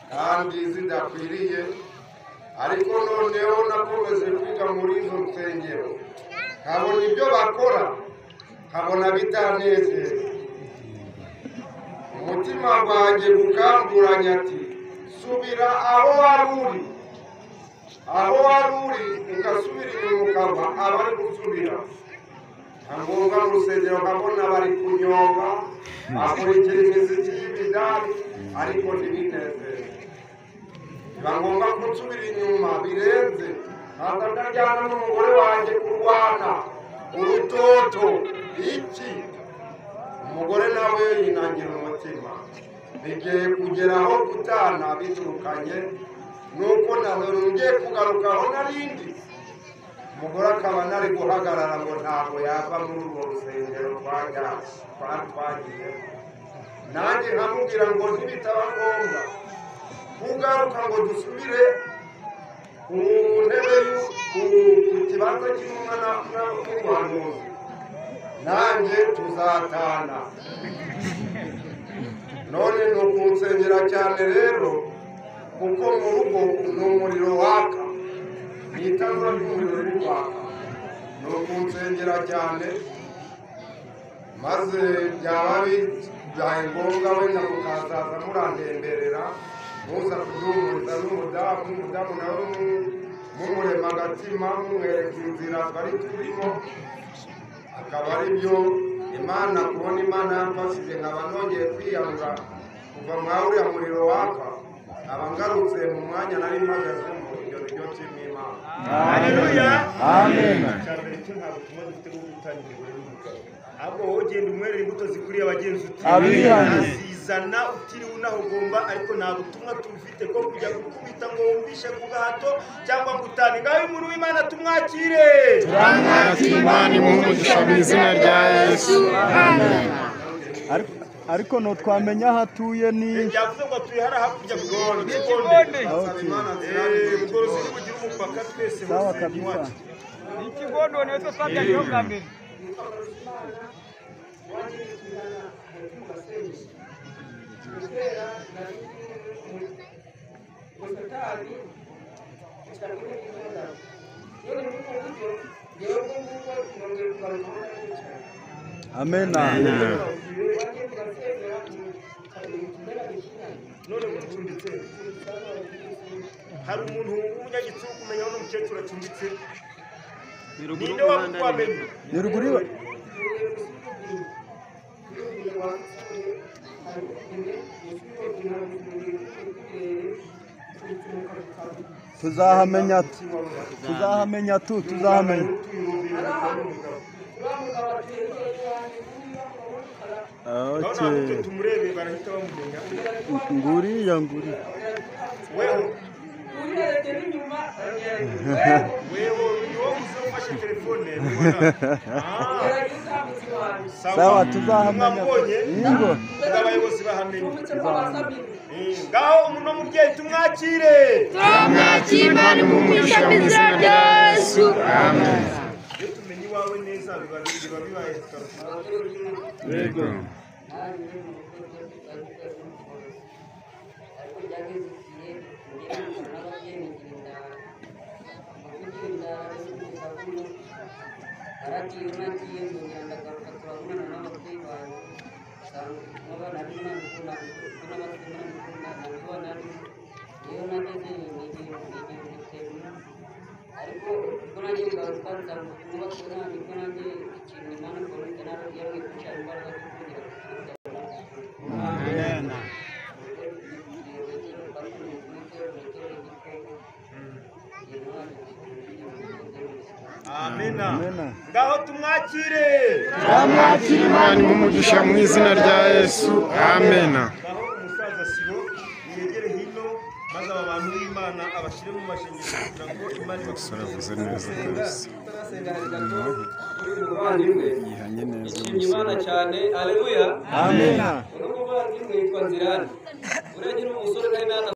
Kandi zidakwiriye, ariko noneho nakomeje kwiga muri izo nsengero, nkabona ibyo bakora, nkabona bitanezeza. Umutima wanjye gukanguranya ati subira aho wari uri, aho wari uri ugasubira inyuma ukava abari gusubira. Ngombwa mu rusengero nkabona bari kunyonga, bakurikira imiziki y'ibidari, ariko ntibinezeze. Biba ngombwa ko nsubira inyuma birenze, nkaza ndajyana n'umugore wanjye kurwana urutoto iki. Umugore nawe yinangira umutima, bigiye kugera aho gutana biturukanye nuko ngiye kugaruka aho narindi. Umugore akaba nari guhagarara ngo ntabwo yava muri urwo rusengero twagiye. Nanjye nkamubwira ngo ntibitaba ngombwa kugaruka ngo dusubire ku ntebe ku kibanza cy'intumwa n'ubuhanuzi, nanjye tuzatana. None ni ukunsengera cyane rero, kuko mu rugo ni umuriro waka, ni itanura ry'umuriro riri kwaka. Ni ukunsengera cyane, maze byaba bibaye ngombwa wenda mukazaza murantemberera, muza kuduhumuriza n'umudamu, umudamu nawe mumurema agatima, mumwereka inzira twari turimo, akaba ari byo Imana kubona Imana yamfashije nkaba nongeye kwiyahura kuva mwa uriya muriro waka, nkaba ngarutse mu mwanya nari mpagazemo. Ibyo nibyo nshima Imana. Haleluya, amen. Icyambere cyo ntabwo tuba dufite bwo gutanga umugore n'umugabo, ahubwo wowe ugenda umwerera imbuto zikwiriye abagenzi uti azizana utiriwe unahugomba, ariko nta butumwa tubufite bwo kujya gukubita ngo wumvishe ku gahato cyangwa ngo utane. Ngaho umuntu w'Imana tumwakire, turamwakira. Imana imuhe umugisha mu izina rya Yesu, amen. Ariko no twamenya aho atuye ni yavuze ngo atuye hari hakurya ku Kigonde. Ubworozi bugira umupaka twese hose iwacu. Ikigondo niwe twabyagiyeho bwa mbere. Amena. None ucumbitse, hari umuntu w'umunyagitugu kumenya uno mukecuru acumbitse? Ninde wakwamenye? Ni ruguru iwe. Tuzahamenya, tuzahamenya tu, tuzahamenya. Okay. Tumurebe barahita bamumenya. Nguriya nguri. Weho. Weho niwo uzofashe telefone. Sawa, tuzahamenya. Ingo. Abayobozi bahamenye. Ngaho umuntu mubyeyi tumwakire. Turamwakira. Imana imuhe umugisha mu izina rya Yesu, amen. Iyo tumenye iwawe neza biba bibaye akarusho. Yego. Amena. Ngaho tumwakire. Turamwakira. Imana imuhe umugisha mu izina rya Yesu, amena. Ngaho umusaza Sibo yegere hino, maze aba bantu b'Imana abashyire mu mashengesho kugira ngo Imana ibakuravuze neza rwose. Yihanye neza. Nshimye Imana cyane. Haleluya, amena. Uno muvandimwe yitwa Nzirani. Uriya nyiri umusore nari